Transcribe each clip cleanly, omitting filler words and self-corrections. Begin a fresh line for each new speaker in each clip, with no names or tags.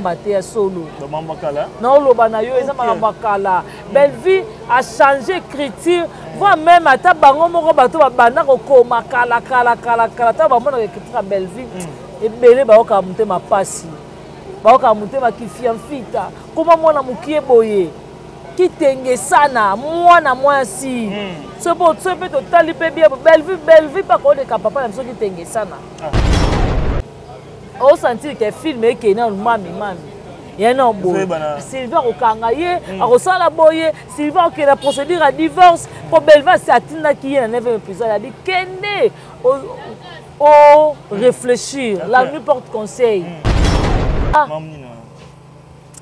pamba te, ya solo. Naoloba na yo, eza makambo ya kala. Bellevue a changé écriture, voire même ata bango moko bato babanda kokoma kala kala kala kala, ata bamonaka écriture ya Bellevue, ebele bayokaka motema pasi, bayokaka motema kifiamfita. Koma mwana mokie boye, kitenge sana mwana mwasi. Soki mpe totali mpe bien, Bellevue, Bellevue mpe akoleka papa na biso kitenge sana. Osentir ke film ekei nanu mami mami ye na boye, Sylvie akokanga ye, akosala boye, Sylvie akokende na procédure ya divorce, mpo Bellevue asi atindaki ye na 9e épisode, abi kende o réfléchir, la nuit porte conseil. Ah,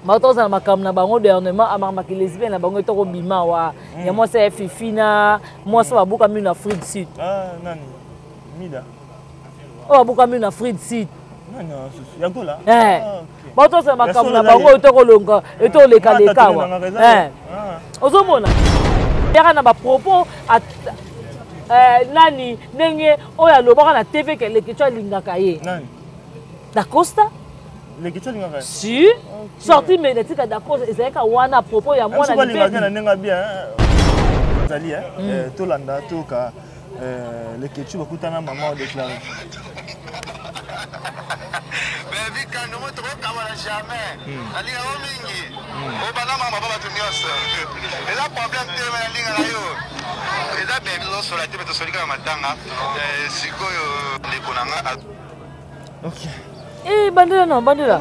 bato ozala makambo na bango dernièrement, amakambo lesbienne na bango etoko bima wa ya mwasi ya Fifi na mwasi babuka mino na Afrique du Sud. Oyo babuka mino na Afrique du Sud, bato ozala makambo na bango oyo tokolonga, etolekaleka awa. Ozomona yaka na bapropos nani, ndenge oyo alobaka na TV ke Lekeco alingaka ye, Dacosta. Si sortie médiatique ya Dacosta ezalaka wana, propos ya mwana.
Na ndenge bien ezali, tolanda, toyoka Lekecu bakutana, mama odéclaré.
Bevi Kando, mo tokokabana jamais. Nalingaka yo mingi, obanda mama ba bato nyonso, eza problème te. Me nalingaka yo, eza bebi, tozosola te, me tosoli kaka matanga. Sikoyo ndeko na nga.
Eh, bandela na bandela,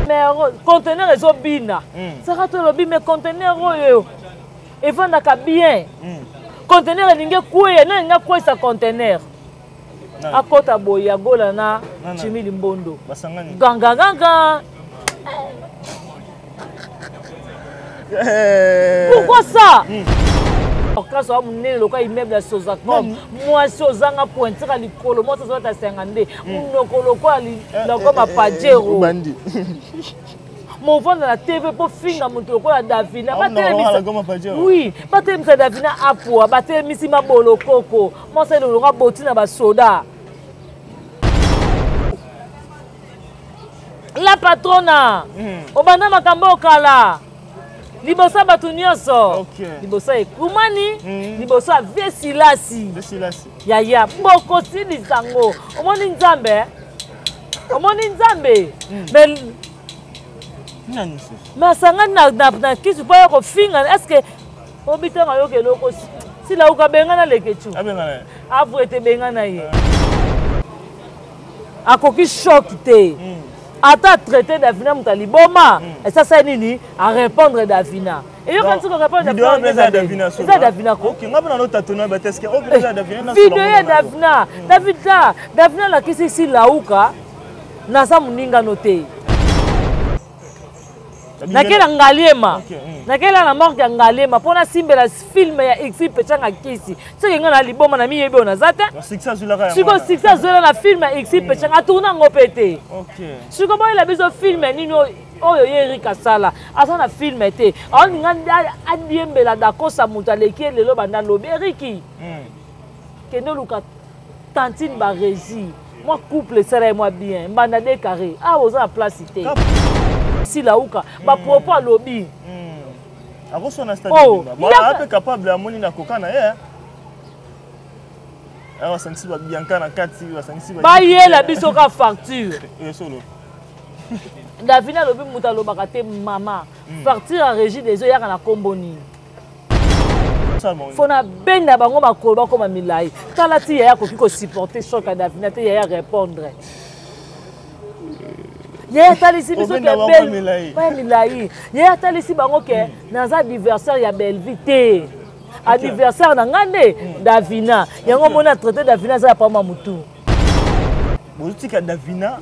mais conteneur ezobina. Saka tolobi, mais conteneur oyo evandaka bien, conteneur elingi ekweya. Nani elingi akweyisa conteneur? Akɔta boye, agola na Chimi Limbondo, gangaganga. Pourquoi ça? Orchestre wa monene lokola immeuble ya Sozacom, mwasi ozanga pointure ya likolo, mwasi ozolata senga nde monoko lokola lokola bapajero, movanda na TV mpo finga moto lokola Davina. Oui, batelemisa Davina apua, batelemisi mabolokoko, mwasi elolonga boti na basoda. La patrona, obanda makambo okala liboso ya bato nyonso, liboso ya ekumani, liboso ya vie Silasi. Yaya, bokosilisa yango. Omoni Nzambe, omoni Nzambe, mais asangani na kisi mpo ya kofinga. Est ce que obitanga yoka eloko silauka? Benga na Lekecu, avue ete benga na ye, akoki choc te. Ata traité Davina moto aliboma, esasa nini arépondre Davina? Eyoka nti korépondre eza Davina ko video ya Davina. Davina, Davina alakisi silauka naza moningano te. Nakela Ngaliema, nakela na morgue ya Ngaliema mpo nasimbela film ya Exi Pechanga kisi. Soki ngai na liboma na miyebi oyo naza te. Sikoyo succès azwela na film ya Exi Pechanga, atourne yango mpe te. Sikoyo boyela biso film nini oyo ye Erik asala? Aza na film te, aolinga adiembela Dakosa, moto aleki ye lelo banda lobi. Eriki, kende oluka tantine Baresi, mwa couple esala ye mwa bien. Mbanda de carré awa, oza na place te. Silauka bapropos alobi.
Akoswana stade, capable amoni na koka na ye, basangisi babianka na kati, basangisi.
Bayela biso ka facture.
Solo.
Davina alobi moto alobaka te. Mama, facture ya Régie des eaux eyaka na nkombo nini? Fo na benda bango makolo bakoma milai. Tala ti yaya akoki kosupporter choc ya Davina te. Yaya répondre, yaya atalisi biso ke baya milai. Yaya atalisi bango ke naza adversaire ya Bellevue te, adversaire na ngai nde Davina. Yango omoni atraité Davina, aza ya pamba motu.
Bozotika Davina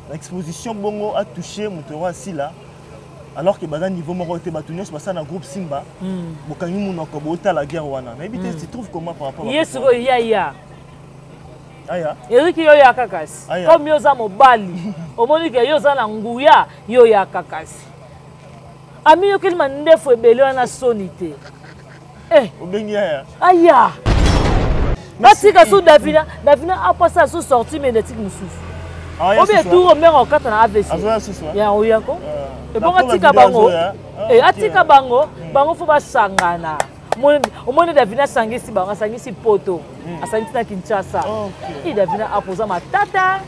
na exposition bongo, atouche moto yango asila, alors que baza niveau moko te. Bato nyonso basala na groupe Simba, bokangi monoko, botala guerre wana. Nayebi te, tu trouves comment par rapport?
Ye sikoyo yaya.
Aya.
Eriki, yo yaka kasi. Comme yo oza mobali, omoni ke yo oza na nguya, yo yaka kasi. Amiyokeli mandefu ebele wana, soni te.
Eh. Obengi aya.
Aya, batika so Davina. Davina apasa so sortie médiatique mosusu. Obi tour mère okata na AVC. Ya oyako. Ebongo atika bango. Eh atika bango, bango faut basangana. Omoni Davina asangisi bango, asangisi poto, asangisi na Kinshasa. I Davina apoza matata.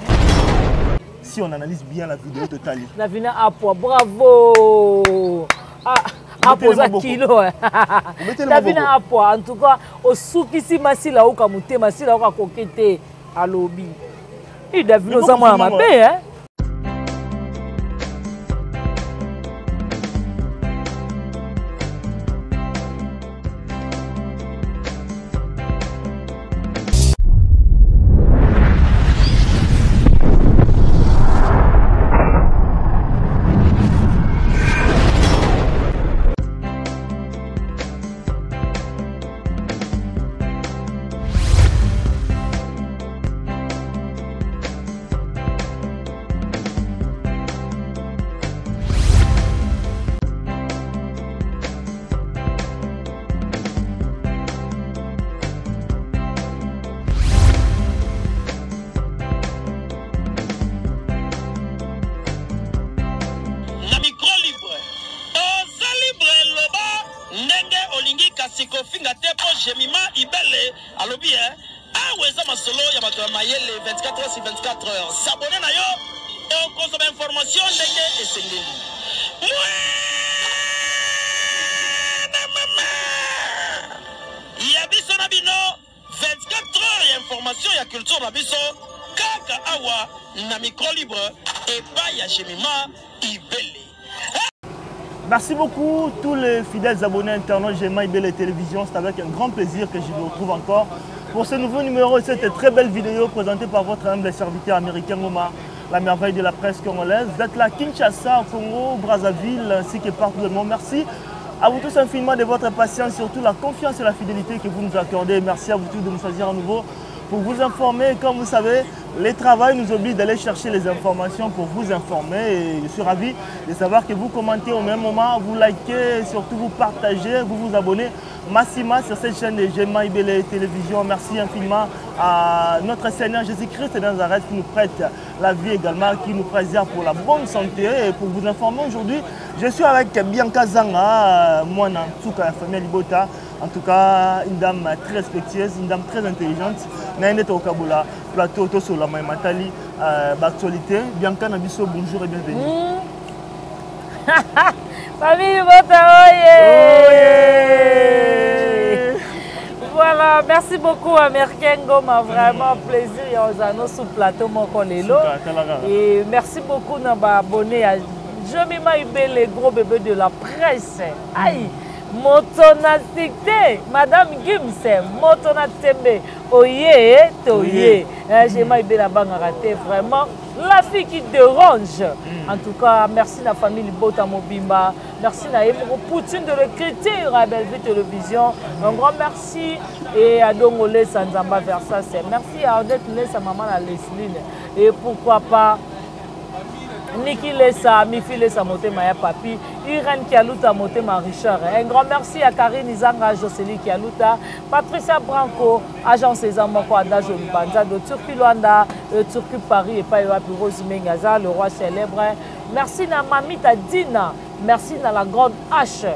Si on analyse bien la vidéo totale.
Davina Apua, bravo. Ah, apoza kilo. Davina Apua, en tout cas, osukisi masila oka motema, sila oka koke te alobi. I Davina oza mwana mabe hein.
Na micro libre oza libre loba ndenge olingi kasi kofinga te po Jemima Ibele alobi eh awa eza masolo ya bato ya mayele 24 heures sur 24 heures s'abonner na yo okozwa ba information ndenge esengeli mwana mama ya biso na bino 24 heures ya information ya culture na biso kaka awa na micro libre epai ya Jemima Ibele.
Merci beaucoup tous les fidèles abonnés internautes Jemima Ibele Télévision. C'est avec un grand plaisir que je vous retrouve encore pour ce nouveau numéro et cette très belle vidéo présentée par votre humble serviteur américain Omar, la merveille de la presse congolaise. Vous êtes là, Kinshasa, Congo, Brazzaville, ainsi que partout dans le monde. Merci à vous tous infiniment de votre patience, surtout la confiance et la fidélité que vous nous accordez. Merci à vous tous de nous choisir à nouveau pour vous informer. Comme vous savez, les travails nous obligent d'aller chercher les informations pour vous informer. Et je suis ravi de savoir que vous commentez au même moment, vous likez, surtout vous partagez, vous vous abonnez massivement sur cette chaîne de Jemima Ibele Télévision. Merci infiniment à notre Seigneur Jésus-Christ de Nazareth qui nous prête la vie également, qui nous préserve pour la bonne santé. Et pour vous informer aujourd'hui, je suis avec Bianca Zanga, moi en tout cas la famille Libota. En tout cas, une dame très respectueuse, une dame très intelligente. Naende Tokabola, plateau Tosola Matali, actualité. Bianca Nabiso, bonjour et bienvenue.
Famille Libota, oye!
Oye!
Voilà, merci beaucoup Américain Ngoma, vraiment plaisir ya ozano sous plateau moko lelo. Et merci beaucoup na ba abonné à Jemima Ibele, gros bébé de la presse. Aïe, moto na cité, Madame Gims, moto na tembe, oye, toye. Jemima Ibele abangaka te, vraiment la fille qui dérange. En tout cas, merci la famille Libota Mobimba. Merci na Emro Poutine de l'écriture à Bellevue Télévision. Un grand merci et à Dongolé Sanzamba Versace. Merci à Odette Lessa, maman la Lesline. Et pourquoi pas Niki Lessa, Mifi Lessa, Motema ya Papi, Irène Kialuta, Motema Richard. Un grand merci à Karine Izanga, Jocelyne Kialuta, Patricia Branco, agent César Moko, Adage Mbanza, de Turquie Luanda, Turquie Paris et Païwa Rose Mengaza, le roi célèbre. Merci na Mamita Dina, merci na la grande H,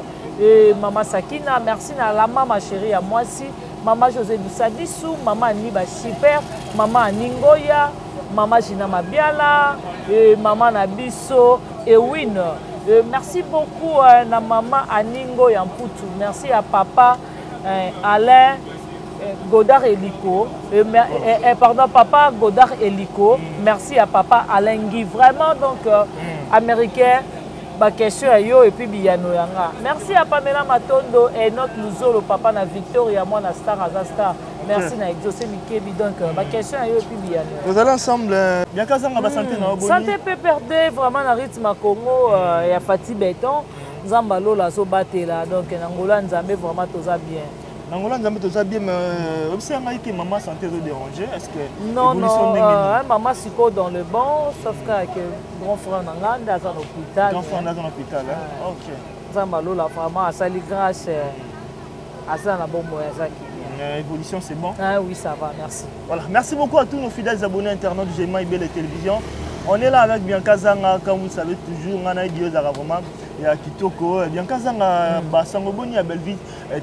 et Mama Sakina, merci na la mama chérie à moi si, Mama José Dousadissou, Mama Aniba Super, Mama Aningoya, Mama Gina Mabiala, et Mama Nabiso, et Win. Merci beaucoup na Mama Aningo Yamputu, merci à papa Alain Godard Eliko, pardon, papa Godard Eliko, merci à papa Alain Guy, vraiment donc américain, ba question ya yo et puis biyano yanga. Merci à Pamela Matondo et notre Luzolo, papa na Victoria, moi na star aza star. Merci na Exaucé Mikebi, donc ba question ya yo et puis biyano.
Vous allez ensemble, bien kazanga ba santé na boni.
Santé PPRD vraiment na rythme à Congo ya Fati Béton, Nzamba Lola zo batela donc na Angola Nzambe vraiment toza bien.
Angola Nzambe toza bien mais observe ngai que maman santé zo déranger, est-ce que
Non, non, maman siko dans le bon sauf que grand frère nanga nda aza na hôpital.
Grand frère nda aza na hôpital, hein? OK.
Nzamba Lola vraiment asali grâce aza na bombo ya zaki.
Évolution, c'est bon?
Ah oui, ça va, merci.
Voilà, merci beaucoup à tous nos fidèles abonnés internautes de Jemima Ibele Télévision. On est là avec Bianca Zanga, comme vous savez toujours, on a dit vraiment ya kitoko. Bianca Zanga, basango boni ya Bellevue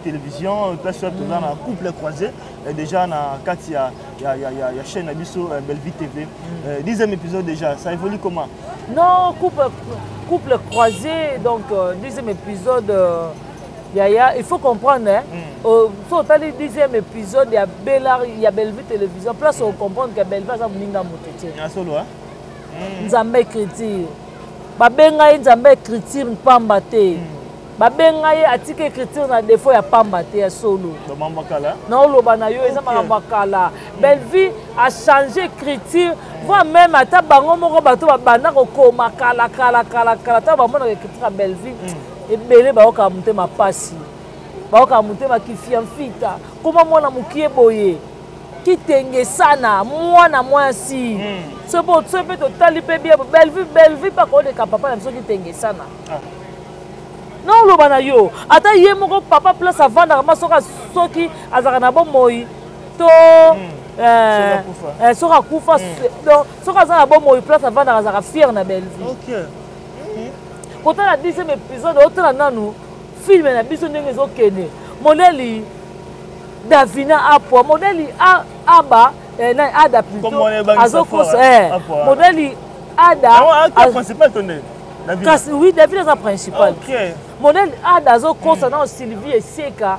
Télévision, place oyo toza na couple croisé déjà na kati ya chaîne na biso Bellevue TV. 10e épisode déjà, ça évolue comment?
Non, couple croisé, donc 10e épisode, Yaya, il faut comprendre, hein. So otali 10e épisode ya Bella, ya Bellevue Télévision, place mm. comprendre que Bellevue aza moninga moto te.
Ya solo, hein?
Nzambe écriture. Babenga ye Nzambe écriture pamba te. Babenga ye atika écriture na défaut ya pamba te, ya solo.
Makambo kala.
Naoloba na yo, eza makambo ya kala. Bellevue a changé écriture, voire même ata bango moko bato babanda kokoma kala kala kala kala, ata bamonaka écriture ya Bellevue, ebele bayokaka motema pasi, bayokaka motema kifia mfita. Koma mwana mokie boye, kitenge sana mwana mwasi. So po so mpe totali mpe bien, Bellevue, Bellevue mpe akoleka papa na biso kitenge sana. Naoloba na yo, ata ye moko papa, place avandaka ma, soki azalaka na bomoi to soki akufa, donc soki aza na bomoi, place avandaka azalaka fier na Bellevue. Kotala 10e épisode, otala nanu film na biso ndenge ezokende. Modeli Davina apwa, modeli aba na Ada plutôt azokosa modeli Ada.
Principal to nde?
Kasi oui, David aza principal. Modèle Ada azokosa na Sylvie eseka,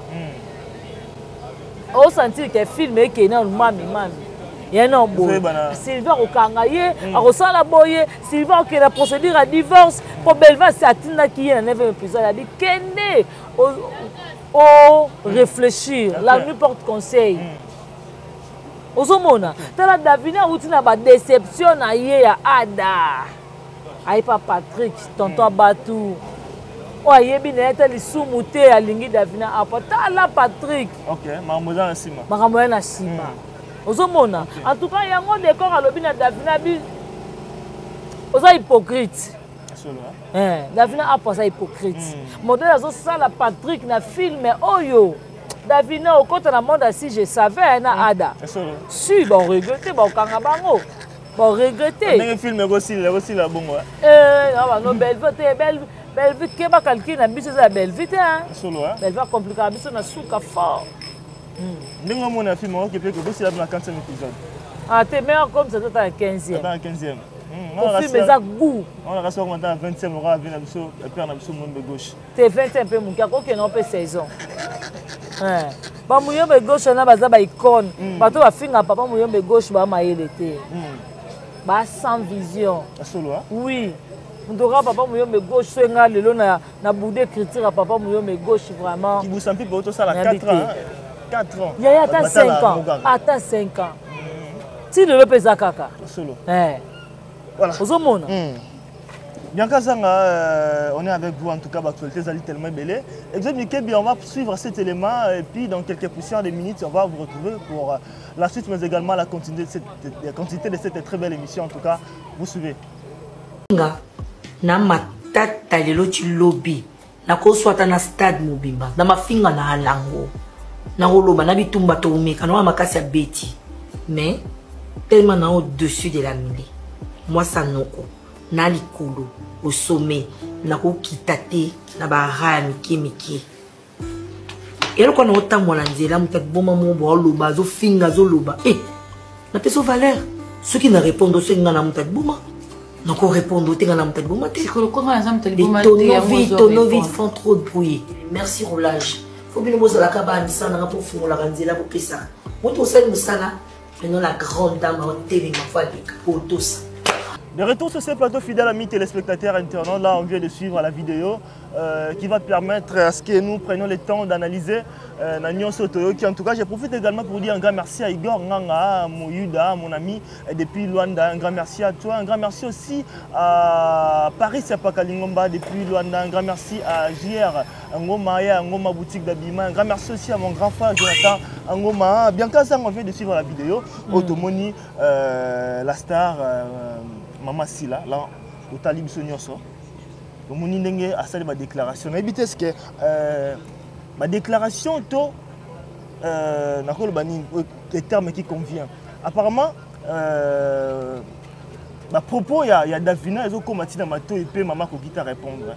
osentir ke film ekei nanu mami mami ye na boye. Sylvie akokanga ye, akosala boye, Sylvie akokende na procédure ya divorce, mpo Belva asi atindaki ye na 9 épisode, abi kende o réfléchir, la nuit porte conseil. Ozomona, tala Davina awuti na badéception na ye ya Ada, ayepa Patrick, tonton Abatu oyo ayebi na ye te lisumu te, alingi Davina apa. Tala Patrick.
Makambo eza na nsima.
Makambo ya na nsima, ozomona. En tout cas, yango décor alobi na Davina bi oza hypocrite. Davina apo aza hypocrite. Modèle azosala Patrick na film oyo, Davina okota na monde asi, je savais na Ada si baoregrete, baokanga bango, baoregrete.
Ndenge film ekosila, ekosila bongo.
Bano Bellevue te, Bellevue ke bacalcule na biso eza ya Bellevue te. Bellevue acomplikaka biso na suka fort.
Ndenge omona film oke mpe kobosila na 4e épisode.
Ah te, mais comme ça tata na 15e.
Ata na 15e.
Film eza goût.
Ona kasi okomata na 20e oka avi na biso, père na biso Moyembe Gauche.
Te, 20e mpe moke, akokende mpe saison. Bamuyombe Gauche wana baza baicône. Bato bafinga papa Muyombe Gauche baa mayele te, ba sans vision. Oui, moto kaka papa Muyombe Gauche, so enga lelo na bude écriture ya papa Muyombe Gauche, vraiment.
Kibusa mpe tosala 4 ans, 4 ans.
Yaya, ata 5 ans, ata 5 ans, ti lelo mpe eza kaka. Ozomona.
Bianca Zanga, on est avec vous en tout cas, l'actualité est tellement belle. Exemple Mikebi, on va suivre cet élément et puis dans quelques poussières de minutes, on va vous retrouver pour la suite, mais également la continuité de cette très belle émission. En tout cas, vous suivez.
Nga na matata lelo ti lobi, nakoswata na stade mobimba na mafinga na alango, nakoloba na bitumba, toomeka na makasi ya beti, mais tellement na au-dessus de la mêlée, mwasi noko na likolo au sommet, nakokita te na bara ya mike mike. Eloko na otambola nzela, moto akiboma mo bo aloba, azofinga, azoloba e napesa valeur. Soki na répondre, soki nga na moto akiboma, nakorépondre te, nga na moto akiboma te. Les tonneaux vides font trop de bruit. Merci roulage, fo bino bozalaka bamisala nanga mpo fungolaka nzela, bopesaka moto osali mosala. Maintenant la grande dame aotelema, fo aleka po otosa.
De retour sur ce plateau, fidèles amis téléspectateurs internautes, là on vient de suivre la vidéo qui va permettre à ce que nous prenions le temps d'analyser na nyonso toyoki. En tout cas, je profite également pour dire un grand merci à Igor Nganga, Moyuda, mon ami depuis Luanda. Un grand merci à toi. Un grand merci aussi à Paris Sepakalingomba depuis Luanda. Un grand merci à JR Ngoma et Ngoma Boutique d'Abima. Un grand merci aussi à mon grand frère Jonathan Ngoma. Bianca Zang, on vient de suivre la vidéo. Otomoni, la star, Mama Sila, là, otali biso nyonso. Omoni ndenge asali badéclaration. Nayebi te ce badéclaration to nakoloba nini, le terme qui convient. Apparemment, Bapropos ya Davina ezokóma ntina matoi mpe mama akoki ta répondre.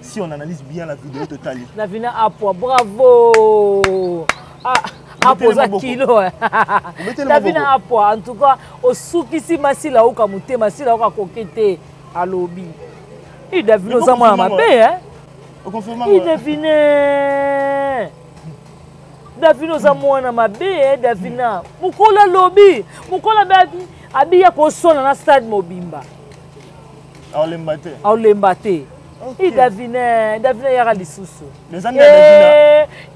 Si on analyse bien la vidéo totale.
Davina Apwa, bravo. Ah, apoza kilo. Davina Apwa, en tout cas, osukisi masila oka motema, masila oka koki te alobi. I Davina oza mwana mabe, hein? I Davina. Davina oza mwana mabe, hein, Davina. Mokolo alobi, mokolo abi abiya kosona na stade mobimba.
Aolemba te.
Aolemba te. I Davina, Davina yaka lisusu.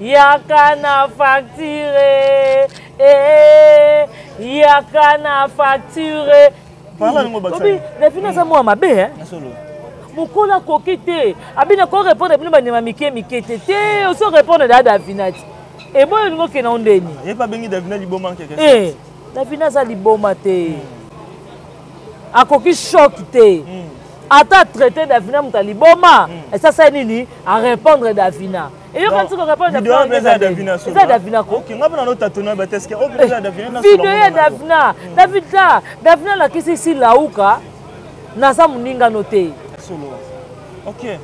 Yaka na facture. Yaka na facture. Obi Davina aza mwana mabe, hein? Mokolo akoki te. Abina ko répondre bino banyama mike mike te. Te, oso répondre da Davina ti. Eboyo olingi okende ngo ndeni.
Ye pa bengi Davina liboma quelque
chose. Davina aza liboma te. Akoki choc te. Ata traité Davina moto liboma, esasa nini? A répondre Davina. Eyoka nti ko répondre
Davina. Eza Davina.
Eza Davina ko.
OK, ngaba na nota tona ba test ke eza Davina.
Video ya Davina. Davina, Davina la kisi si lauka. Naza muninga no te.
Solo. OK.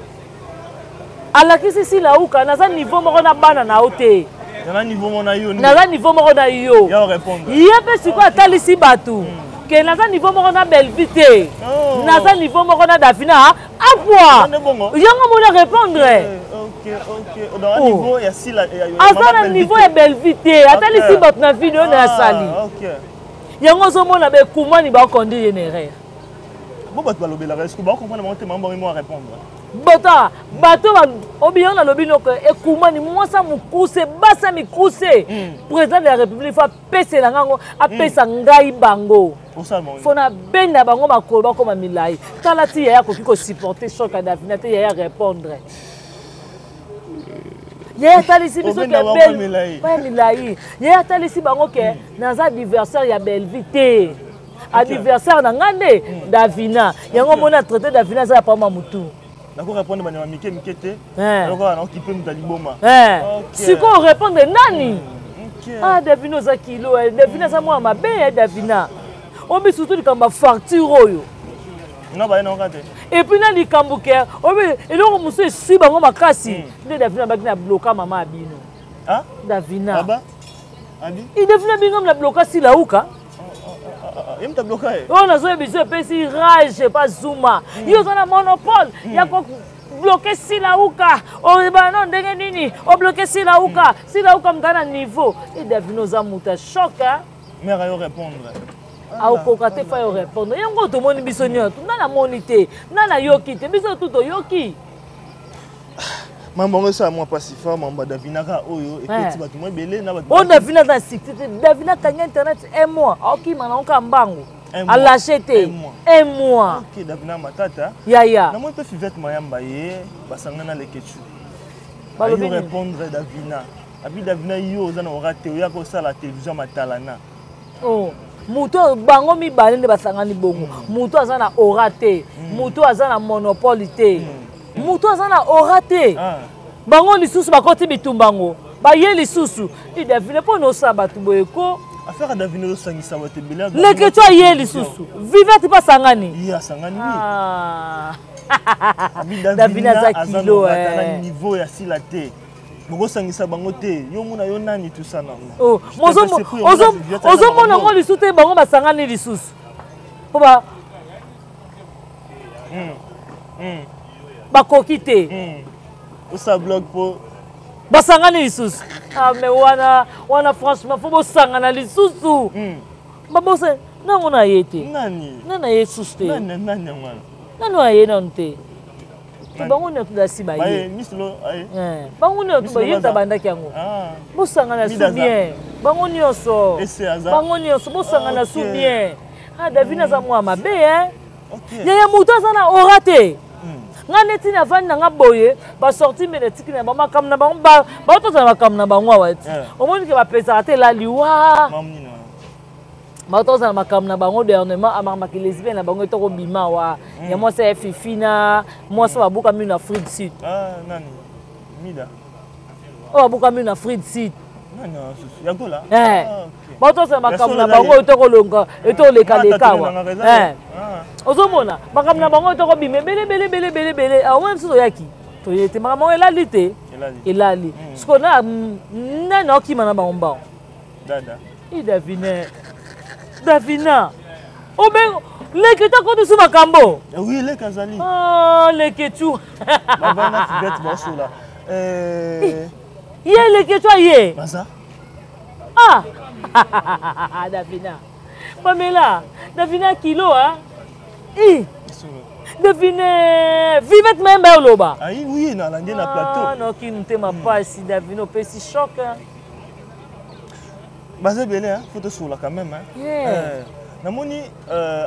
Alakisi si lauka naza niveau moko na bana na yo te.
Naza niveau moko na yo.
Naza niveau moko na yo.
Ya répondre.
Ye pe sikoyo atalisi bato. Ke naza niveau moko na Bellevue te. Naza niveau moko na Davina Apwa. Yango mona répondre.
OK, OK. Donc niveau ya sila
aza na niveau ya Bellevue te. Atalisi bato na video na asali.
OK.
Yango ozomona be kumani ba conduire une erreur.
Bo bato balobelaka est-ce que ba comprendre bango te mambo mo répondre.
Bota bato obiyo nalobi noko ekumani mwasa mokuse basa mikuse. Président de la République faut apesela ngango apesa ngai bango. Faut na benda bango makolo bakoma milai. Tala ti yaya akoki ko supporter choc ya Davina te yaya répondre. Yaya atalisi biso ke bel milai. Yaya atalisi bango ke naza adversaire ya Bellevue te. Adversaire na nga nde Davina. Yango mona traité Davina aza ya pamba mutu.
Nako répondre banyama mike mike te. Eloko na okipe mutu liboma.
Sikoyo répondre nani? Ah Davina oza kilo, Davina aza mwana mabe, Davina. Obi surtout likambo ya facture oyo.
Non ba ena te.
Et puis na likambo ke obi eloko mosusu esui bango makasi. Nde Davina abaki na bloka mama ya bino.
Ah?
Davina.
Aba? Abi?
I Davina bingo na bloka silauka.
Ye mutu abloka ye.
Oyo nazoyebi biso epesi rage pa Zuma. Yo oza na monopole ya ko bloquer silauka. Oyeba no ndenge nini obloquer silauka. Silauka mutu na niveau. E Davina oza mutu ya choc hein.
Mère ayo répondre.
Aokoka te fa yo répondre. Yango tomoni biso nyonso. Nga namoni te. Nga nayoki te. Biso tu toyoki.
Mambo yango esala mwa mpasi fa mambo ya Davina kaka oyo ekoti bato mwa ebele na bato.
Oyo Davina aza na succès te. Davina akangi internet un mois. Aokima na oka mbangu. Alache te. Un mois.
Ok, Davina Matata.
Yaya.
Namoni mpe Fivette Mayamba ye basangana na Leketchou.
Balobi
nini? Répondre Davina. Abi Davina yo oza na ora te oyaka kosala télévision matalana.
Oh. Moto bango mibale nde basangani bongo. Moto aza na ora te. Moto aza na monopole te. Moto aza na ora te. Bango lisusu bakoti bitumba ngo. Baye lisusu. I Davina mpo nosala bato boye ko.
Affaire ya Davina ezosangisa bato ebele.
Leketchou aye lisusu. Vivette mpe asangani.
Ye asangani.
Davina aza kilo.
Na niveau ya sila te. Bokosangisa bango te. Yo mona yo nani tout ça nango.
Ozomona yango lisusu te bango basangani lisusu. Po ba bakoki te.
Osa blog po
basangani lisusu. Ah mais wana wana franchement faut bosangana lisusu. Babosa nango na ye te.
Nani?
Nani na ye susu te.
Nani nani yango wana?
Nani na ye nanu te. Bango nyonso basi ba ye. Bango nyonso ba ye tabandaki yango. Bosangana su bien. Bango nyonso. Bango nyonso bosangana su bien. Ah Davina aza mwa mabe hein. Yaya moto aza na ora te. Nga neti navandi na nga boye basorti mene etiki na bango makambo na bango baotozala makambo na bango awa ti. Omoni ke bapesaka te laliwa. Baotozala makambo na bango dernièrement amakamaka lesbienne na bango etoko bima wa. Ya mwasi ya Fifi na mwasi babuka mino na Afrique du Sud.
Ah nani? Mida.
Oyo babuka mino na Afrique du Sud. Baotosala makambo na bango oyo tokolonga etolekaleka awa. Ozomona makambo na bango oyo tokobima ebele ebele ebele ebele ebele. Awa mosusu oyaki toye te, makambo yango elali te, elali. Sikoyo nani aokima na bango mbango? I Davina, Davina obengo leke to akoti su makambo.
Oui, leke azali.
Oh, leke tu
bavana fivete baosola.
Ye leke tu aye.
Baza.
Ah, Davina, Pamela, Davina kilo hein. I Davine, Vivette même oloba.
Ayi oui, nalandi na plateau.
Noki motema pasi. Davina opesi choc.
Baza ebele, faut tosola quand même.
Yeah.
Namoni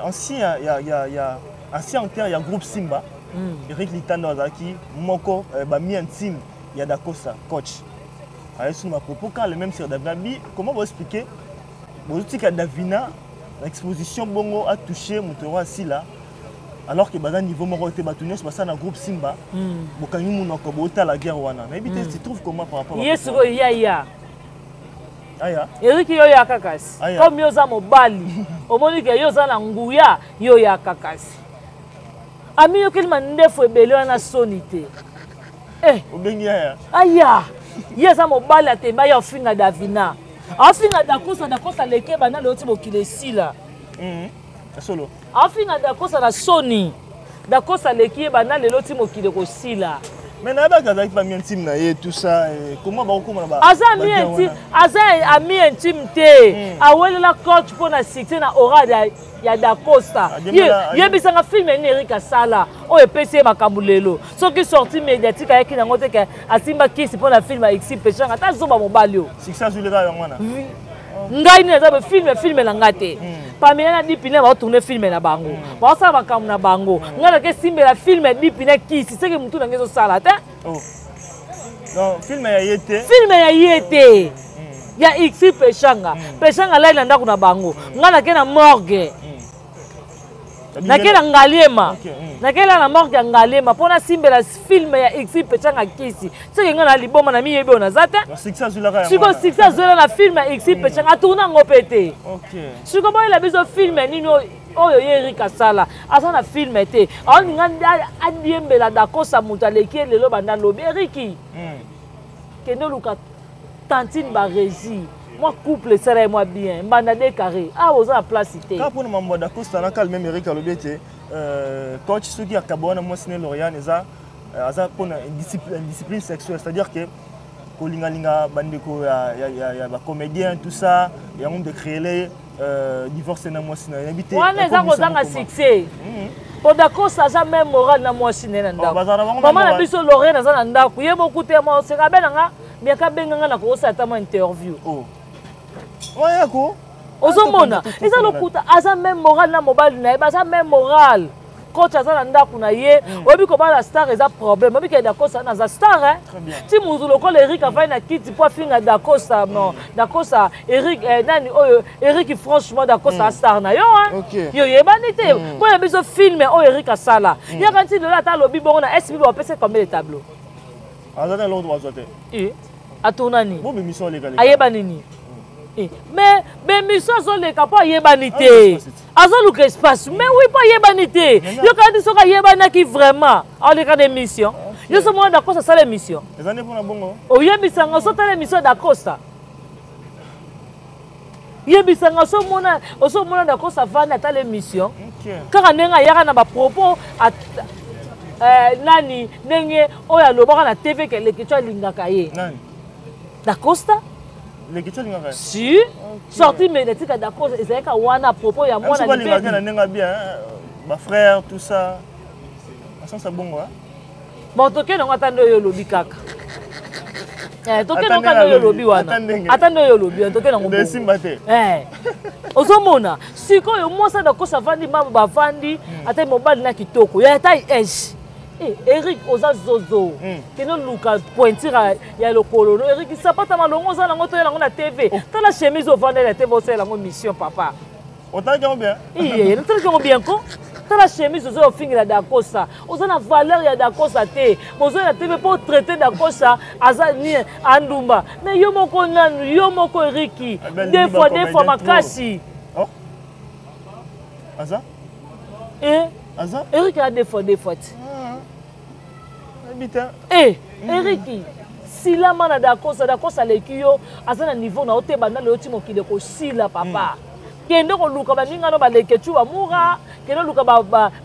ancien ya ancien acteur ya groupe Simba, Eric Litando, azalaki moko bami intime ya Dacosta coach, aye sur ma propos quand le même sur Davina bi. Comment vous expliquer bozotika Davina na exposition bongo atouche moto oyo asila, alors que baza niveau moko te? Bato nyonso basala na groupe Simba, bokangi monoko, bootala guerre wana. Nayebi te, tu trouves comment par rapport?
Ye sikoyo yaya.
Aya.
Eriki, yo yaka kasi. Comme yo oza mobali, omoni ke yo oza na nguya, yo yaka kasi. Amiyokeli mandefu ebele wana, soni te.
Eh. Obengi aya.
Aya, ye aza mobali, atemba ye, afinga Davina, afinga Dakosa. Dakosa leke banda lelo ti mokili esila.
Solo.
Afinga Dakosa na soni. Dakosa aleki ye banda lelo ti mokili ekosila.
Mais nayebaki azalaki bami intime na ye, tout ça. Comment bakokoma na
Aza ami intime, aza ami intime te. Awelela coach mpo na succès na aura ya Dacosta. Yebisanga film nini Erik asala oyo epesi ye makambo lelo? Soki sortie médiatique ayaki nango te ke asimba kisi mpo na film ya Exi Pechanga, ata zoba mobali oyo.
Succès azwileka yango wana.
Ngai nini aza film na ngai te. Pamela na Dipine baotourne film na bango, baosala makambo na bango. Ngai nake simbela film ya Dipine kisi, seke motu na ngai ezosala te.
Film ya ye te.
Film ya ye te, ya Xi Peshanga. Peshanga lai na ndako na bango. Ngai nake na morgue, nake na Ngaliema, nakela na morgue ya Ngaliema mpo nasimbela film ya Xi Peshanga kisi, soki ngai na liboma na miyebi oyo naza te. Sikoyo succès azwela na film ya Xi Peshanga, atourne yango mpe te. Sikoyo boyela biso film nini oyo ye Erik asala? Aza na film te. Aolinga adiembela Dakosa, moto aleki ye lelo banda lobi. Eriki, kende oluka tantine Barési, mwa couple esala ye mwa bien. Mbanda de carré awa, oza na place te.
Kaka mpona mambo ya Dacosta, na kale même Erik alobi ete coach soki akaba wana mwasi ne Loriane, eza aza mpona indiscipline sexuelle, c'est-à-dire que kolingalinga bandeko ya bacomédien, tout ça, yango de créer divorce na mwasi na yebi te.
Wana eza kozanga succès, po Dacosta aza même moral na mwasi na ye na ndako. Mama na biso Lorraine aza na ndako, ye moku te. Mwa oseka abenanga miaka, abenganga na kokosala ata mwa interview.
Oyako.
Ozomona eza lokuta. Aza même moral na mobali na ye, baza même moral. Coach aza na ndako na ye. Oyebi kobala star eza problème. Oyebi ke Dacosta naza star ti mutu lokola Erik afai na kiti mpo afinga Dacosta. Non, Dacosta, Erik, nani oyo Erik? Franchement, Dacosta star na yo, yo oyebani te. Mpo na biso film oyo Erik asala yaka nti lelo, ata alobi bongo na SB, bapesa combien de tableau?
Aza na eloko bazwa te.
Atourna nini? Ayeba nini? Mais bémission azoleka mpo ayebani te, azoluka espace. Mais oui, mpo ayebani te. Yoka ndi soki ayebanaki vraiment, aoleka na émission yo so mwana Dacosta asala émission.
Eza nde mpona bongo.
Oyebisanga osotala émission ya Dacosta, yebisanga osomona, osomona Dacosta avandi atala émission kaka ndenge ayaka na bapropos nani, ndenge oyo alobaka na TV ke Lekeco alingaka ye. Dacosta. Si sortie médiatique ya Dacosta ezalaka wana, propos ya mwana.
Libedi na ndenge bien, bafrère, tout ça, asansa bongo.
Bon, tokende yango ata nde oyo olobi kaka. Tokende yango kaka nde oyo olobi wana, ata nde oyo olobi wana, tokende yango.
Esimba te.
Ozomona sikoyo mwasi Dacosta avandi, mamo bavandi, ata mobali na kitoko ya ata ege. Eric, oza zozo, kende oluka pointure ya lokolo no. Eric, sapata malongo oza nango, toya nango na TV. Tala chemise ovandeli na TV, osala yango mission, papa.
Otalaki yango bien?
Iye, natalaki yango bien ko. Tala chemise ozo ofingela Dacosta. Oza na valeur ya Dacosta te. Bozo na TV po traiter Dacosta aza ni andumba. Mais yo moko nanu, yo moko Eriki. Deux fois deux fois makasi.
Oh. Aza?
Eh?
Aza?
Eriki a deux fois deux fois ti.
Ah. Ebita.
Eh, Eriki. Silama na Dacosta, Dacosta aleki yo, aza na niveau na yo te banda lelo ti mokili ekosila papa. Mm. Kende koluka baninga no baleke tu bamura, kende koluka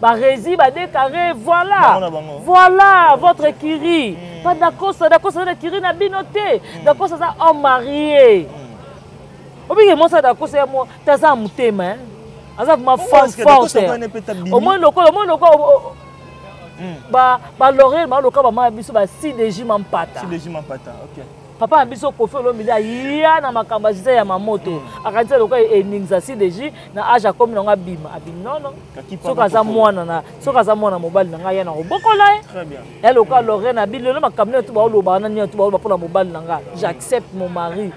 baresi ba badekare, voilà. Voilà votre écurie. Pas Dacosta, Dacosta aza na écurie na bino te. Dacosta aza homme marié. Obike mwasi ya Dacosta ya mwa te aza motema hein. Aza vraiment femme forte. Omoni lokola omoni lokola ba ba L'Oréal ba loka ba mama biso ba CDJ Mampata.
CDJ Mampata, OK.
Papa na biso Koffi Olomide aya na makambo ya Gisèle ya Mamoto. Akanisa lokola eningisa CDJ na age akomi nango abima. Abimi non non. Soki aza mwana na soki aza mwana mobali na ngai ya na kobokola ye.
Très bien.
Ya lokola Lorraine abi lelo makambo nini to baoloba wana nini to baoloba mpona mobali na ngai. J'accepte mon mari.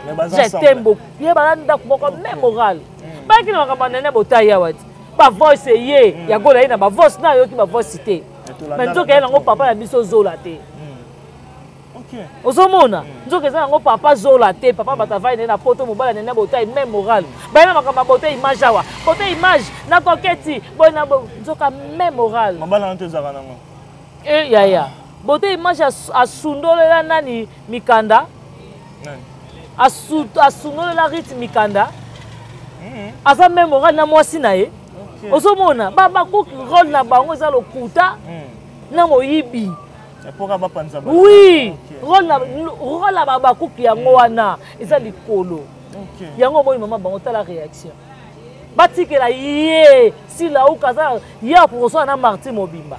Je t'aime beaucoup. Ye bala ndako moko même moral. Bayaki na makambo ya nene botayi awa ti. Ba voice ye ya gola ye na ba voice na yoki ba voice te. Mais nzoka ye nango papa na biso zola te. Ozomona nzoka eza nango papa zola te, papa bato avai naye na poto, mobali nene botai même moral. Baye na makambo ya bote image awa, bote image na koketi boye na nzoka même moral.
Mabala na tozaka nango.
Eh yaya, bote image asundolela nani mikanda?
Nani?
Asundolela Rit mikanda. Aza même moral na mwasi na ye. Ozomona ba bakoki rôle na bango eza lokuta na moyibi. Oui, rôle na babakuki yango wana eza likolo. Yango omoni mama bango tala réaction. Batikela ye Silauka aza ye akokoswana na Martin mobimba.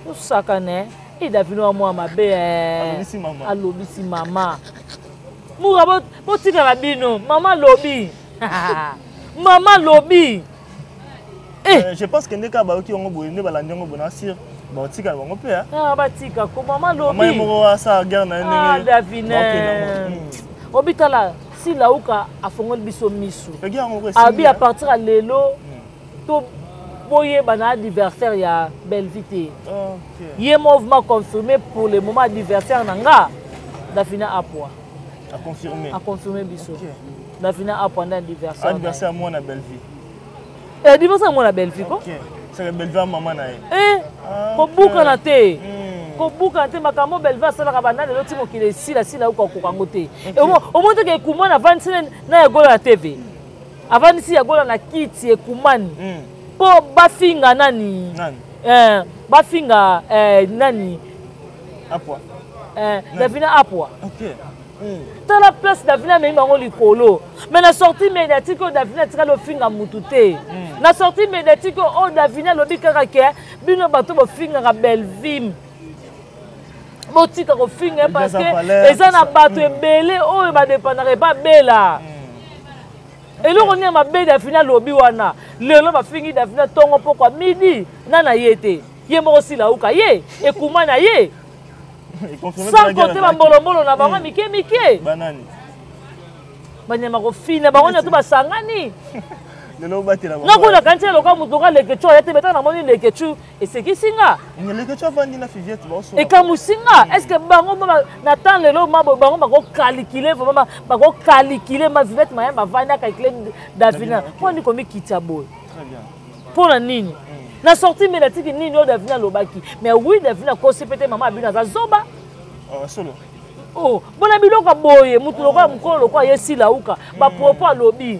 Osakane e Davino wa mwa mabe
alobisi mama.
Alobisi mama. Mura botikala bino, mama lobi. Mama lobi.
Eh. Je pense que ndeka bayoki yango boye nde balandi yango boye na sir baotikala bango mpe.
Ah, batika ko mama lobi.
Mama moko asala guerre na ye
ndenge. Ah, Davine. Obitala Silauka afongoli biso misu. Abi à partir ya lelo to boyeba na adversaire ya Bellevue te. Ye mouvement confirmé pour le moment adversaire na nga Davina Apwa.
A confirmé.
A confirmé biso. Davina Apwa nde adversaire.
Adversaire mwana Bellevue.
Eh, adversaire mwana Bellevue ko?
C'est que Bellevue maman na ye.
Eh, kobukana te. Kobukana te makambo Bellevue asalaka banda lelo ti mokili esila sila okokoka yango te. Omoni te ke ekumani avandisi na Yagola na TV. Avandisi Yagola na kiti ekumani. Po bafinga nani? Eh, bafinga nani?
Apwa.
Eh, Davina Apwa. Tala place Davina amemi bango likolo. Mais na sortie médiatique oyo Davina atikali ofinga mutu te. Na sortie médiatique oyo Davina alobi kaka ke bino bato bofingaka Bellevue. Botika kofinga parce que eza na bato ebele oyo badépendaka epa Bella. Eloko nini ya mabe Davina alobi wana? Lelo bafingi Davina tongo pokwa midi na na ye te. Ye moko Silauka ye ekuma na ye. Sans compter bambolombolo na bango mike mike.
Banani?
Banyama kofina bango nyonso basangani.
Lelo batela bango.
Nakuna kanti loka moto loka Leketchou aya te beta namoni Leketchou esekisi nga.
Leketchou avandi na Fiviette baoso.
Ekamusi nga. Est-ce que bango na temps lelo ma bango bako calculer vraiment bako calculer ma Fiviette mayamba avandi a calculer Davina. Mpo ni komi kitya boye.
Très bien.
Mpo na nini? Na sortie médiatique nini oyo Davina alobaki. Mais oui Davina akosi peut-être maman Abino aza zoba.
Oh solo.
Oh, bona biloko boye mutu lokola mukolo lokola ye Silauka, ba propos alobi.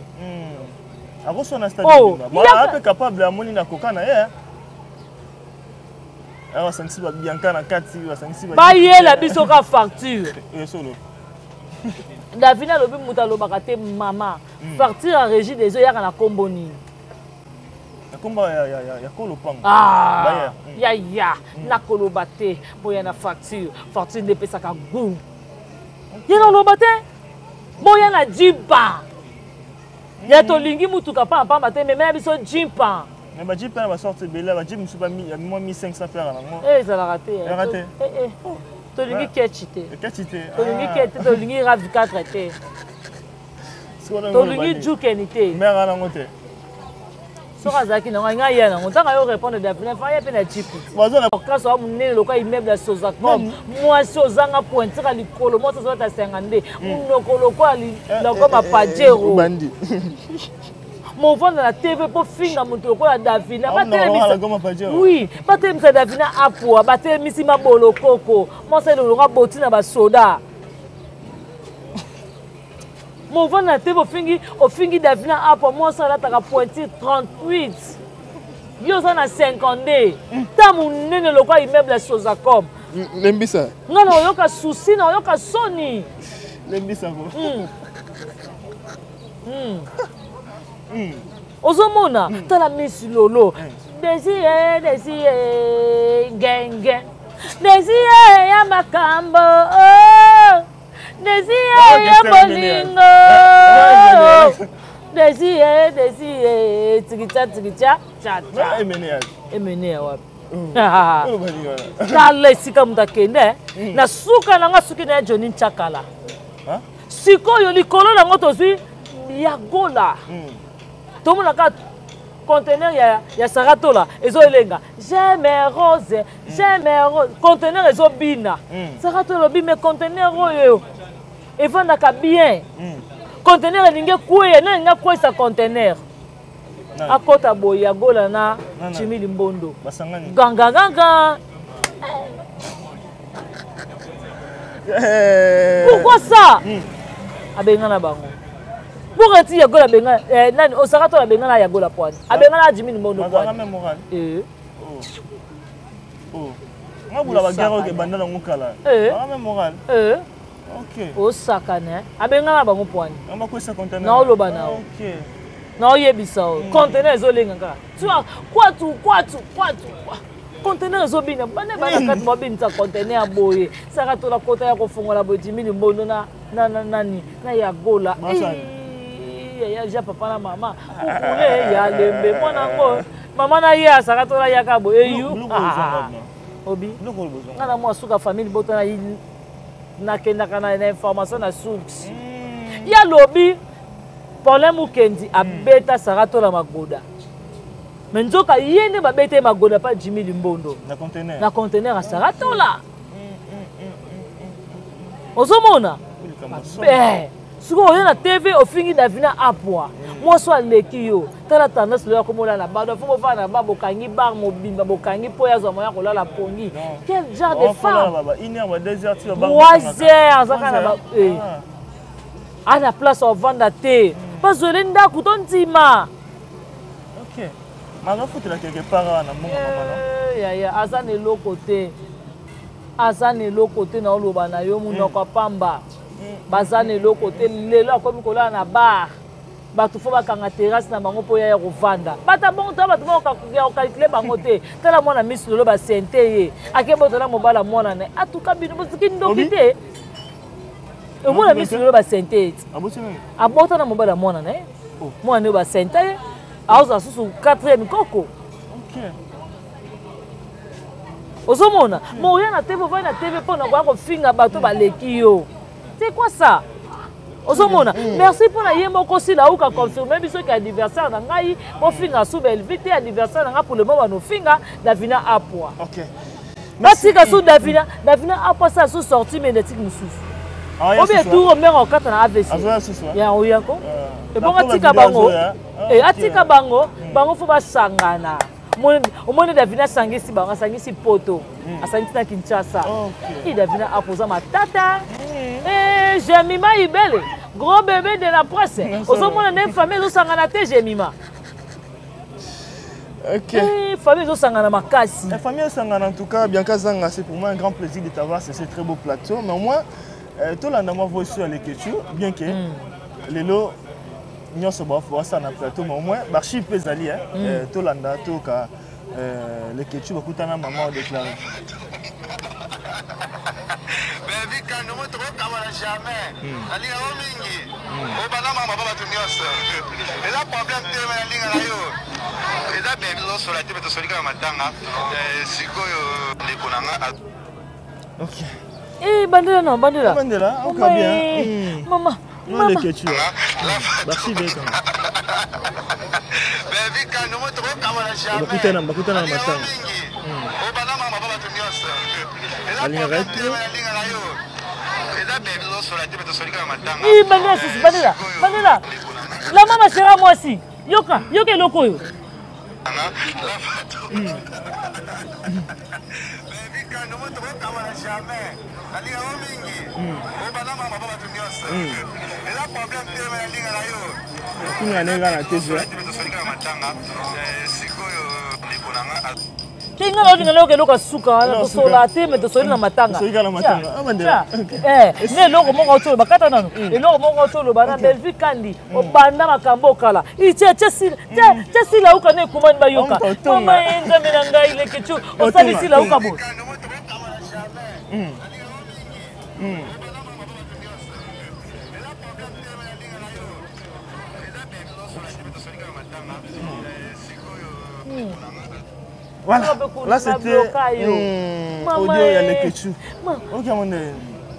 Akosona stade. Ba ape capable amoni na koka na ye. Awa sangisi ba Bianca na kati, basangisi ba
Bayela biso ka facture.
Eh solo.
Davina alobi mutu alobaka te mama. Facture ya régie des eaux yaka na kombo nini?
Na kombo ya kolopango.
Ah, ya ya, nakoloba te boya na facture. Facture nde epesaka goût. Ye naloba te. Boya na jipa. Ya tolingi mutuka pamba pamba te, mema ya biso jipa.
Mais ba jipa na ba sorte ebele, ba jipe mosusu ba ya mwa 1500 pere nango.
Eh, ezalaka te.
Ezalaka te.
Eh, eh. Tolingi ketch te.
Ketch te.
Tolingi ketch te, tolingi RAV4 te. Tolingi jukeni te.
Mère nango te.
Soki azalaki nango ngai ya nango ntango ayo répondre Davina fa ye mpe na jipe orchestre wa monene lokola immeuble ya Sozacom, mwasi ozanga pointure ya likolo, mwasi ozolata senga nde monoko lokola lokola mapajero movanda na TV mpo finga moto lokola Davina. Batelemisa, oui, batelemisa Davina apua, batelemisi mabolokoko, mwasi elolonga boti na basoda. Movanda na TV, ofingi, ofingi Davina apua, mwasi alataka pointure 38, yo oza na 52, ta monene lokola immeuble ya Sozacom.
Lembisa.
Nga na oyoka susi, na oyoka soni.
Lembisa ko.
Ozomona, tala Miss Lolo, Desire, Desire ngenge, Desire ya makambo, oh. Desire ya bolingo, Desire, Desire tikitia tikitia cha cha. Emene ya wapi? Tala esika moto akende na suka nanga, suki na ye Joni Nchakala. Sikoyo likolo nango tozwi ya Gola, tomona kaka conteneur ya Saratola ezoelenga "J'aime rose, j'aime rose", conteneur ezobina. Saratola elobi: "Me conteneur oyo evandaka bien." Conteneur elingi ekweya, nani elingi akweyisa conteneur? Akɔta boye ya Gola na Jimi Limbondo, gangaganga. Pourquoi ça? Abenga na bango pour eti ya Gola abenga nani? Osaka to abenga na ya Gola poani, abenga na Jimi Limbondo poani.
Ngabula baguerre oyo ebanda nango kala, même moral.
Osakana, abenga na bango poani, naoloba nao, naoyebisa oyo conteneur ezolenga kaka kwatu kwatu kwatu, conteneur ezobina, bana bana kati babinisa conteneur boye. Saka tola kota ya kofongola boye, Jimi Limbondo na nani na ya Gola ya ja papa na mama kukule ya lembe, mwana yango mama na ye asaka tola yaka boye eyu obi nga na mwa suka famille botana, nakendaka na information na source. Ye alobi Paulin Mukendi abeta Sara Tola magoda, me nzoka ye nde babeta ye magoda pa Jimi Limbondo na conteneur ya Sara Tola. Ozomona, sikoyo oyo na TV ofingi Davina apwa, mwasi aleki yo. Tala tendance loyo akomola na bado, fo bofanda na ba bokangi bar mobimba, bokangi mpo yazwa moya kolala pongi. Quel genre de femme? 3 heures azaka na ba ana place ovanda te, bazwele ndako to ndima.
Mazafutela quelque part wana mbongo mama.
Yaya aza na eloko te, aza na eloko te, na oloba na yo monoko ya pamba, baza na eloko te. Lelo akomi kolala na bar, bato fo bakanga terrasse na bango mpo ya kovanda. Bata bongo ta bato ya kocalculer bango te. Tala mwana misi lelo basente ye ake botala mobala mwana na ye atuka bino boziki ndoki te. Omona misi lelo basente ye ti abota na mobala mwana na ye, mwana oyo basente ye aozala susu 4e koko. Ozomona mo oya na TV, ovai na TV mpo na koya kofinga bato baleki yo, c'est quoi ça? Ozomona, merci mpo na ye moko sila auka confirme biso ke anniversaire na ngai bofinga su Belvi te. Anniversaire na ngai pour le moment banofinga Davina apwa, batika su Davina. Davina apwa sa su sortie médiatique mosusu obi etour mare okata na AVC ya oyako ebongo atika bango, atika bango, bango fo basangana. Omoni Davina asangisi bango, asangisi Poto, asangisi na Kinshasa. I Davina apoza matata, Jemima Ibele, gros bébé de la presse. Ozomona nde famille ezosangana te, Jemima. Famille ezosangana makasi.
La famille ezosangana. En tout cas, Bianca Zanga, c'est pour moi un grand plaisir de t'avoir sur ce très beau plateau, mais au moins tolanda mwa voice ya Lekechu, bien que lelo nyonso basala na plateau, mais au moins baarchive mpe ezali. Tolanda, toyoka Lekechu bakutana mama odéclaré.
Bebi Kando, mo tokokabana jamais, nalinga yo mingi, obanda mama ba bato nyonso, eza problème te, me nalinga na yo eza bebi, tozosola te, me tosoli kaka matanga sikoyo ndeko na nga.
Ok.
Eh, bandela na bandela.
Bandela, ok, bien.
Mama.
Mama. Lekechu. Merci bien.
Bebi Kando, mo toko
Bakutana bakutana na matanga. Alingaka ye trop.
Ih, bandela susu bandela bandela la mama shera mwasi yoka yoka eloko oyo.
Afinga ndenge kaka na TG.
Te nga naolinga nayoka eloko ya suka wana tosola te me tosoli na matanga ne eloko moko auti oloba kata nano eloko moko auti oloba na Bellevue Kandi obanda makambo okala tia sila uka na ekomani bayoka mama ye nzambe na ngai lekecu osali sila uka boye.
Voilà, là c'était audio ya Leketchou. Ok, mon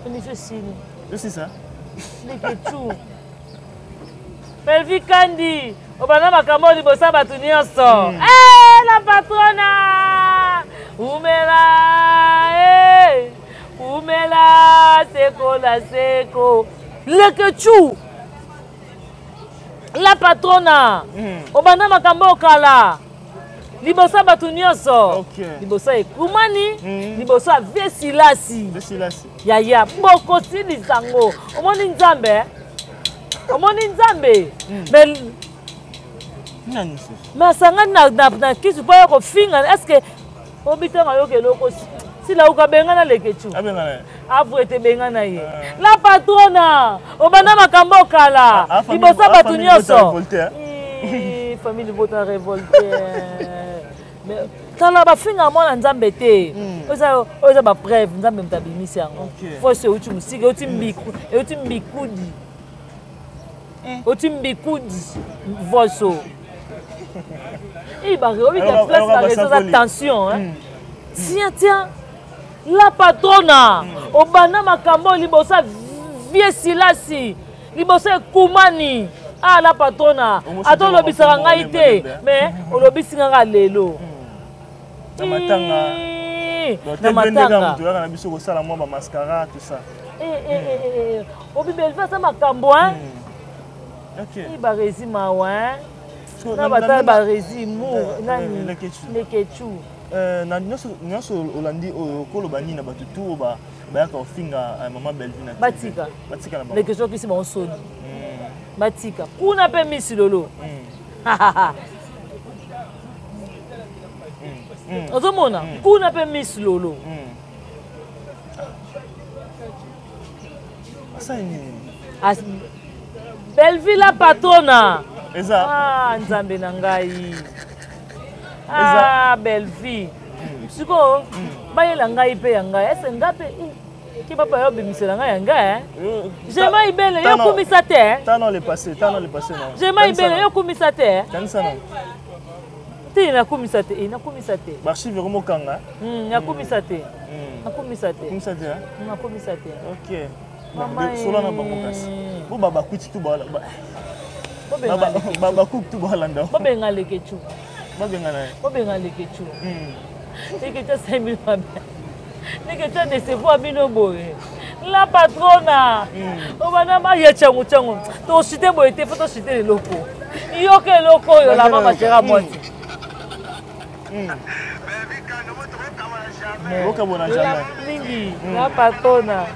émission esili.
Je sais ça.
Leketchou. Bellevue Kandi, obanda makambo liboso ya bato nyonso. Eh, la patrona! Umela, eh! Umela, seko na seko. Leketchou. La patrona. Obanda makambo okala. Liboso ya bato nyonso. Liboso ya ekumani, liboso ya vie silasi. Yaya, bokosilisa yango. Omoni Nzambe? Omoni Nzambe? Mais mais asangani na kisi mpo ya kofinga. Est ce que obitanga yoka eloko sila uka benga na Lekecu avre te benga na ye la patrona obanda makambo okala liboso ya bato nyonso. Famille libota révolte. Mais tala bafinga mwana Nzambe te. Oyo eza bapreuve Nzambe moto abimisi yango. Force euti mosika, euti mbiku, euti mbikudi, euti mbikudi voso obika place bareseau eza tension. Tiens, tiens, la patrona obanda makambo liboso ya vie silasi, liboso ekumani. Ah, la patrona, ata olobisaka ngai te, mais olobisi ngaka lelo.
Na matanga.
Na matanga.
Moto oyaka na biso kosala mwa bamascara, tout ça.
Obi Belvi aza makambo hein. Baresi mawa na batala baresi mour nani Lekechu.
Na nyonso olandi oyo, koloba nini na bato tu oyo bayaka kofinga mama Bellevue na
Batika.
Batika na bango.
Lekechu akisi bango soni, batika kuna mpe misi lolo ozomona kuna mpe miss lolo.
Asali nini?
Bellevue la patrona.
Eza
ah, Nzambe na ngai, ah, Bellevue sikoyo bayela ngai mpe ya ngai ese nga mpe ke papa yo obimisela ngai ya ngai. Jema Ibele, yo kumisa te.
Tano le passé, tano le passé non.
Jema Ibele, yo kumisa te.
Kanisa non.
Te, nakumisa te, nakumisa te.
Baarchive ekomokanga.
Nakumisa te, nakumisa te.
Kumisa te.
Nakumisa te.
Ok, sola na bango kasi bo babakuti tu, babakuki tu balanda.
Bobenga Lekecu.
Babenga na ye.
Bobenga Lekecu. Lekecu asali bino mabe, Lekecu adecevoir bino boye. La patrona obanda maya tiango tiango, toshite boye te, fo toshite eloko. Yoka eloko oyo la mama chera mwasi.
Okabona jamais.
Mingi la patrona.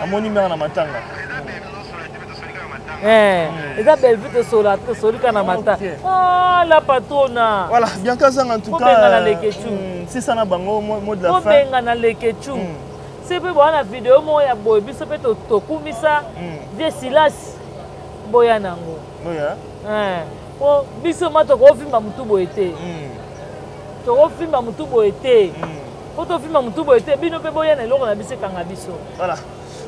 Amoni mare na matanga.
Eza Bellevue, tosola tosolika na mata. Ah, la patrona.
Voilà, Bianca Zanga, en tout cas.
Bobenga na Lekechu.
C'est ça na bango mot de la fin.
Bobenga na Lekechu. Se mpe boya na video moko ya boye, biso mpe tokumisa vie silasi, boya nango. Po biso ma tokofimba motu boye te, tokofimba motu boye te, po tofimba motu boye te. Bino mpe boya na eloko na biso ekanga biso.
Voilà.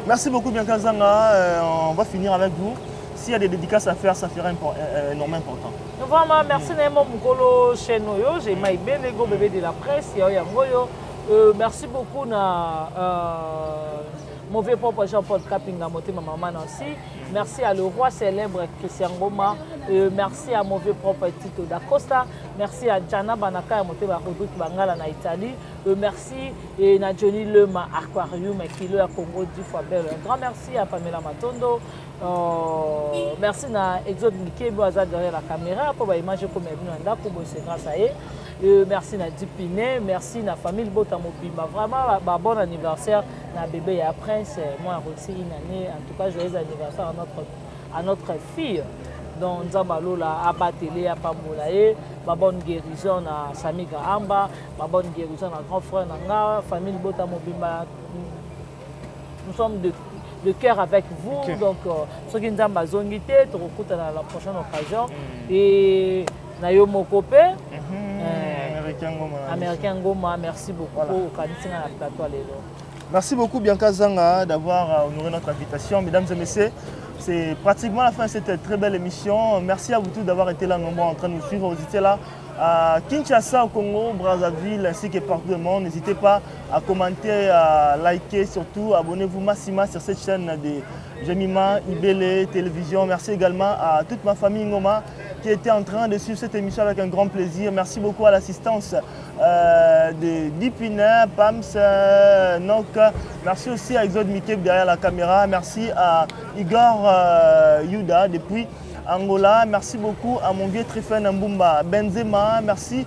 Merci beaucoup, Bianca Zanga. On va finir avec vous. S'il y a des dédicaces à faire, ça fera énormément important.
Vraiment, merci na ye mo mokolo chaîne oyo, Jema Ibele, go bébé de la presse ya oyo yango oyo. Merci beaucoup na mauvais propre Jean-Paul Kapinga, motema mama Nancy. Merci à le roi célèbre Christian Goma. Merci à mon vieux propre Tito Dacosta. Merci à Jana Banaka ya motema Rodrigue Bangala na Italie. Merci et na Johnny Lema Aquarium kilo ya Congo 10 fois belle. Un grand merci à Pamela Matondo. Merci na Exode Mikebo aza derrière la caméra pour ba image comme bino na ndako boye c'est grâce à ye. Merci na Dipine, merci na famille Bota Mobimba. Vraiment ba, bon anniversaire na bébé ya Prince, moi aussi une année en tout cas joyeux anniversaire à notre fille. Donc Nzambe alola abatele, apambola ye, ba bonne guérison na Sami Gaamba, ba bonne guérison na grand frère na nga, famille Bota Mobimba. Nous sommes de cœur avec vous. Donc soki Nzambe azongi te, tokokutana na la prochaine occasion. Et na yo moko mpe.
Américain Ngoma.
Américain Ngoma, merci beaucoup. Voilà. Okanisi nga na plateau ya lelo.
Merci beaucoup Bianca Zanga d'avoir honoré notre invitation. Mesdames et messieurs, c'est pratiquement la fin de cette très belle émission. Merci à vous tous d'avoir été là nombreux en train de nous suivre. Vous étiez là à Kinshasa, au Congo, Brazzaville, ainsi que partout dans le monde. N'hésitez pas à commenter, à liker, surtout abonnez-vous massivement sur cette chaîne de Jemima Ibele Télévision. Merci également à toute ma famille Ngoma qui était en train de suivre cette émission avec un grand plaisir. Merci beaucoup à l'assistance de Dipina, Pams, Nok. Merci aussi à Exode Mikeb derrière la caméra. Merci à Igor Yuda depuis Angola. Merci beaucoup à mon vieux Trifen Mbumba Benzema. Merci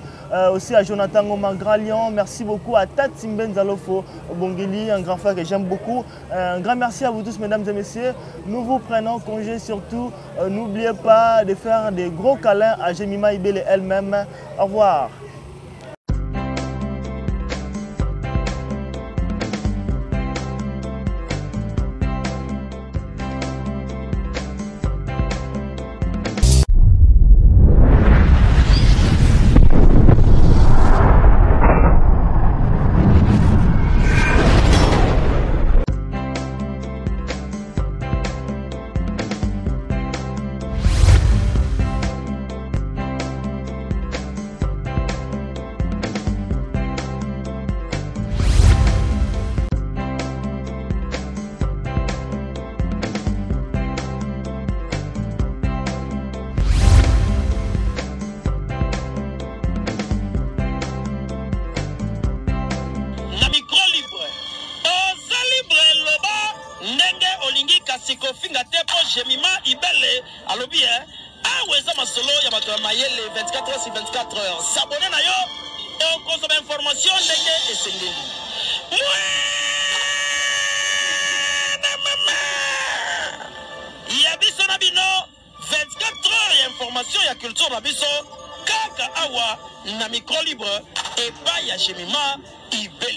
aussi à Jonathan Ngoma Gralion. Merci beaucoup à Tati Mbenzalofo Bongeli, un grand frère que j'aime beaucoup. Un grand merci à vous tous, mesdames et messieurs. Nous vous prenons congé. Surtout, n'oubliez pas de faire des gros câlins à Jemima Ibele elle-même. Au revoir.
Na micro libre, oza libre, loba ndenge olingi, kasi kofinga te, mpo Jemima Ibele alobi e awa eza masolo ya bato ya mayele. 24 heures sur 24 heures, s'abonner na yo, okozwa bainformation ndenge esengeli. Mwana mama ya biso na bino, 24 heures ya information ya culture na biso, kaka awa na micro libre epai ya Jemima Ibele.